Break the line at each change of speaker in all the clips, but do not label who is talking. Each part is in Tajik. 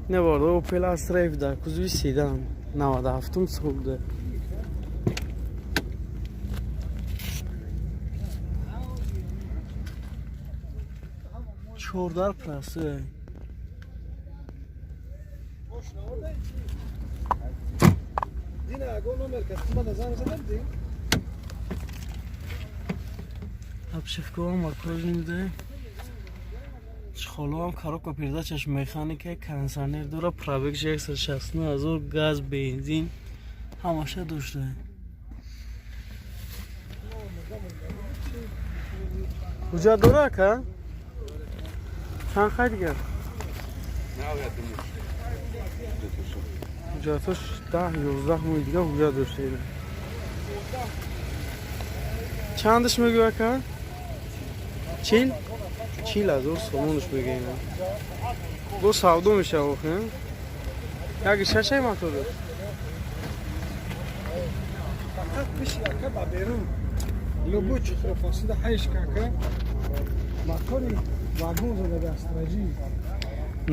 Ина бародар, Opel Astra F дар кузови седан, 97 сол буда. Чордар простой. Обшивкаҳо макрожни буда. Чхолоам, коробка передачаш механика, кондиционер дора, пробег 169 ҳазор, газ, бензин ҳамаша дошта. Ҳуҷҷат дора, ака? Чанд хай дигар? Ҳуҷҷатош 10-11 моҳи дига ҳуҷҷат дошта. Чандаш мегӯ, ака? 40 ҳазор сомонаш мегӯем. Бо савдо мешава охи. Яки шашай мотораш.
Фақат биши, ака, ба берун. Любой чизро фосида ҳайш кака. Мотори вагон зада ба астраҷи.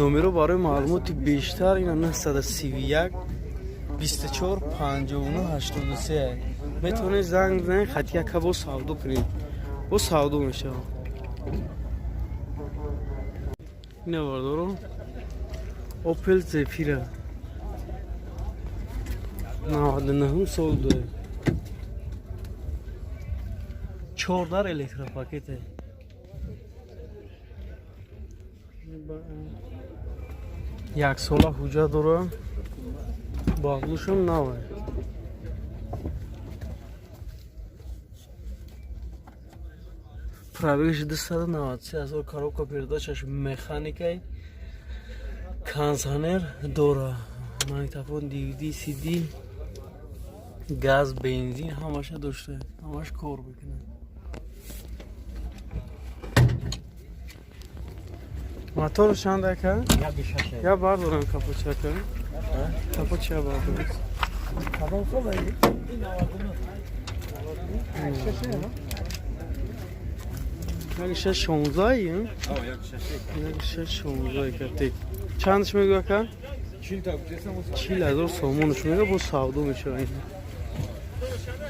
Номеро барои маълумоти бештар ина 931 24 59 83. Метавонед занг бизанед, хати яка бо савдо кунед. Бо савдо мешава. Ина бардоро, Opel Zafira 99 сол дорад. Чордар электропакете. Як сола ҳуҷҷат дора. Бағлушам навай. Пробегаш 293 ҳазор, коробка передачаш механикай, кондиционер дора, магнитофон, DVD, CD, газ, бензин ҳамаша дошта, ҳамаш кор мекунад. Мотор чанд, ака? Я бардорам капотчака. Капотча бардорам.
Кадом сол ай? Шаше.
Як шаш шонздаҳи? Як шаш шонздаҳи кати. Чандаш мегӯ, ака? 40 ҳазор сомонаш мега, бо савдо мешава ин.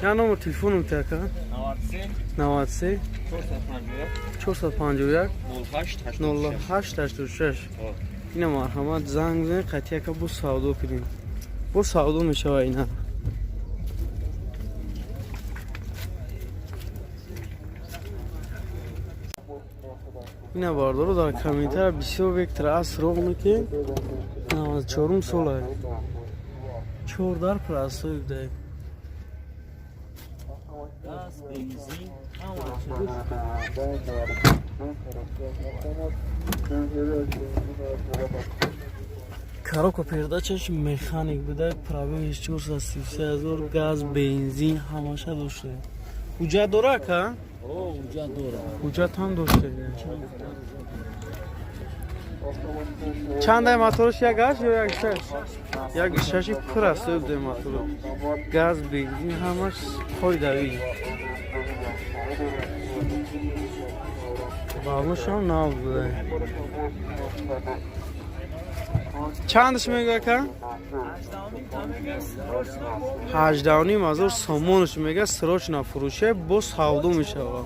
Я номер телефоном те, ака? 93 451 08 86. Ина марҳамат, занг бизанед, қати яка бо савдо кунем. Бо савдо мешава ина. Ина бардоро, дар комментария бисёр Вектра ас роғ мекунед. 94 сола. Чордар простой буда.
Газ, бензин,
Коробка передачаш механик буда, пробегаш 433 ҳазор, газ, бензин ҳамаша дошта. Ҳуҷҷат дора, ака?
Ҳуҷҷат дора.
Ҳуҷҷат ҳам дошта. Чандай мотораш, як ҳашт ё як шаш? Як шаши пур аст буда моторо. Газ, бензин ҳамаш қоидавӣ. Бағлушам нав буда. Чандаш мегӯ, ака? 18,5 ҳазор сомонаш мега, срочно фурӯше, бо савдо мешава.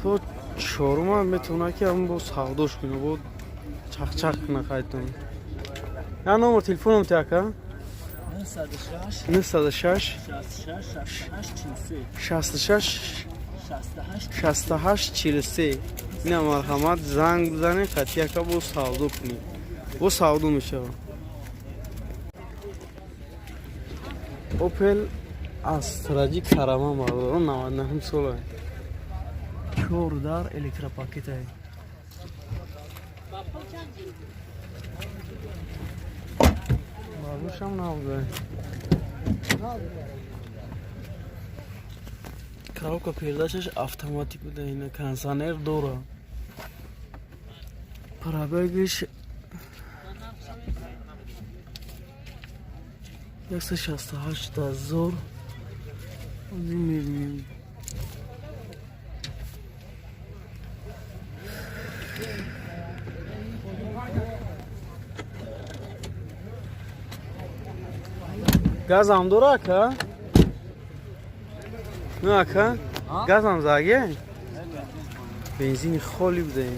То чорума метавона ки ҳам бо савдош куна, бо чақчақ куна хайтон. Я номер телефоном те, ака?
906
906
66 68 43.
66
68.
68 43. Ина марҳамат, занг бизанед, хати яка бо савдо кунед. Бо савдо мешава. Opel Astra J Карама, бардорон, 99 сола. Чордар электропакетай. Бағлушам набуда. Коробка передачаш автоматик буда, ина кондиционер дора. Пробегиш 168 ҳазор. Озин мебинем. Газам дора ака? Не ака? Газам заге? Бензини холи буде.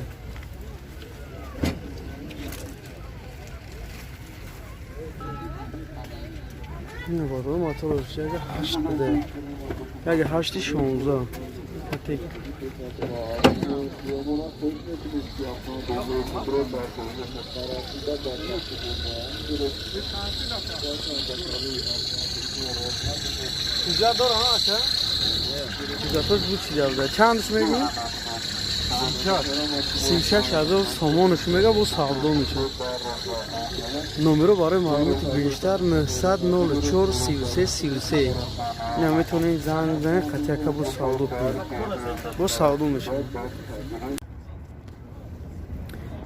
Не баро моторш яга 8 буде. Яга 8 16. Патек. Куҷа дора ака? Куҷатош буд чида буда? Чандаш мегӯ? 36 000 сомонаш мега, бо савдо мешавад. Номеро барои маълумоти бештар 904 33 33. Ина метавонед занг бизанед, қатъияка бо савдо кунед. Бо савдо мешавад.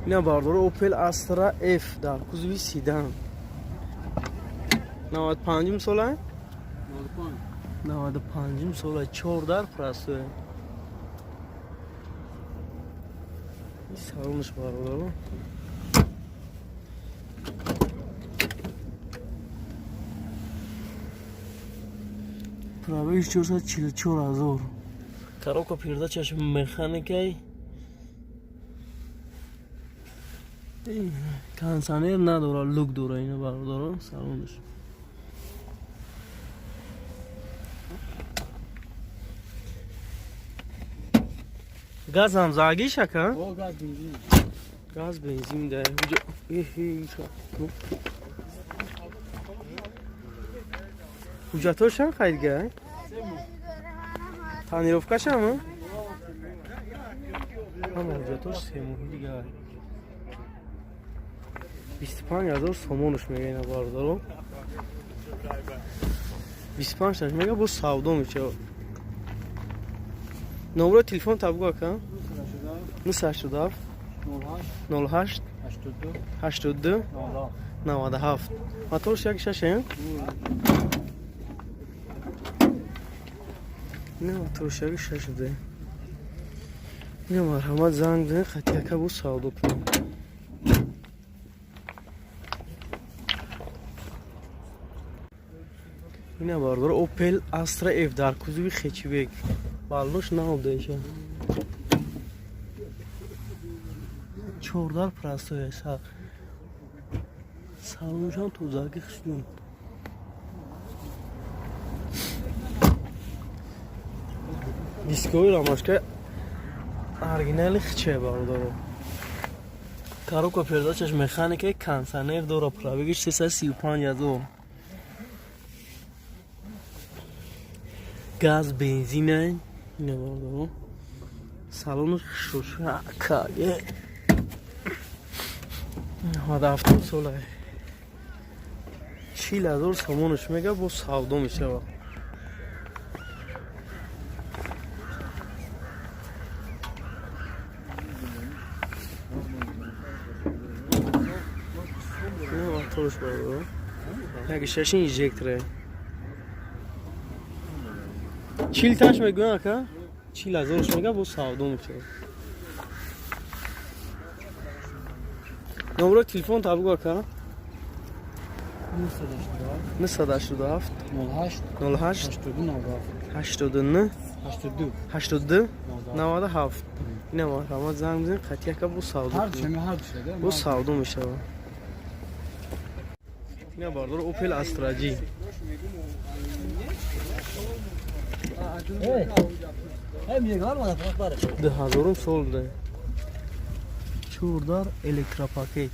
Ина бардора Opel Astra F дар кузови седан. 95 сола? 95 сола, 4 дар простой. Салонаш бародаро. Пробег 444 000.
Коробка передачаш механикай.
Кондиционер надора, люк дора ина бародаро, салонаш. Газам загиш ака?
О, газ бензин.
Газ бензин да. Эхе, ҳуҷҷатҳошам хайдга? Тонировкашам? Ҳама ҳуҷҷатҳош 3 моҳи дига. 25 000 сомонаш мега ина бародаро. 25 таш мега, бо савдо мешавад. Номеро телефон та бугу ака? 987 08 82 97. Моторш як шаше? Не, моторш як шаш буде. Не, марҳамат, занг бизанед, қатъияка бо савдо кунем. Ина бардор Opel Astra F дар кузови хэтчбек. Баллош наобдаиша. Чордар простой са. Салоншам тозаги хушнум. Дискови рамашка оригинали хче бародаро.
Коробка передачаш механика, кондиционер дора, пробегиш 335 000.
Газ бензина ина бародаро. Салону хушрӯ каге. 97 сола. 40 000 сомонаш мега, бо савдо мешавад. Моторш бародаро. Як шаши инжекторе. 40 таш мегӯян ака? 40 000-ш мега, бо савдо мешавад. Номеро телефон та бугу ака? 987 08 89 82 97. Ина марҳамат, занг бизанед, қатъияка бо савдо кунед. Бо савдо мешавад. Ина бардор Opel Astra G. 2000-ум сол буда. Чордар электропакет.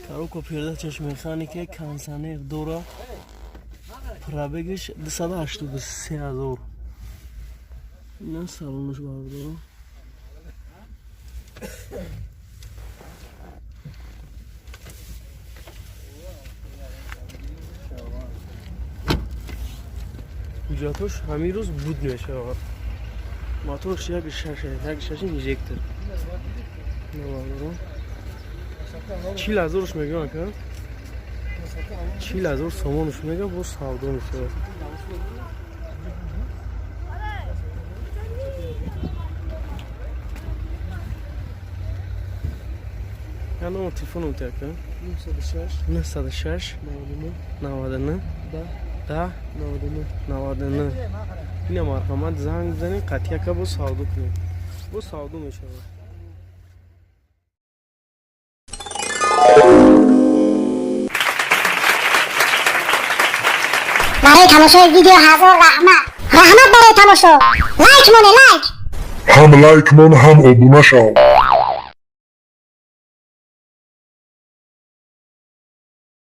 Коробка передачаш механика, кондиционер дора. Пробегиш 283 000. Ина салонаш бардора.
Ҳуҷҷатҳош ҳамин рӯз буд мешавад. Моторш як шаше, як шаши инжектор. 40 000-ш мегӯям ака? 40 000 сомонаш мега, бо савдо мешавад. Я номер телефоном ти, ака?
906.
906.
99.
99.
10.
10.
99.
99. Ина, марҳамат, занг бизанед, қатъи ака бо савдо кунед, бо савдо мешавад.
Барои тамошои видео ҳазор раҳмат, раҳмат барои тамошо. Лайк моне, лайк.
Ҳам лайк мон, ҳам обуна шав.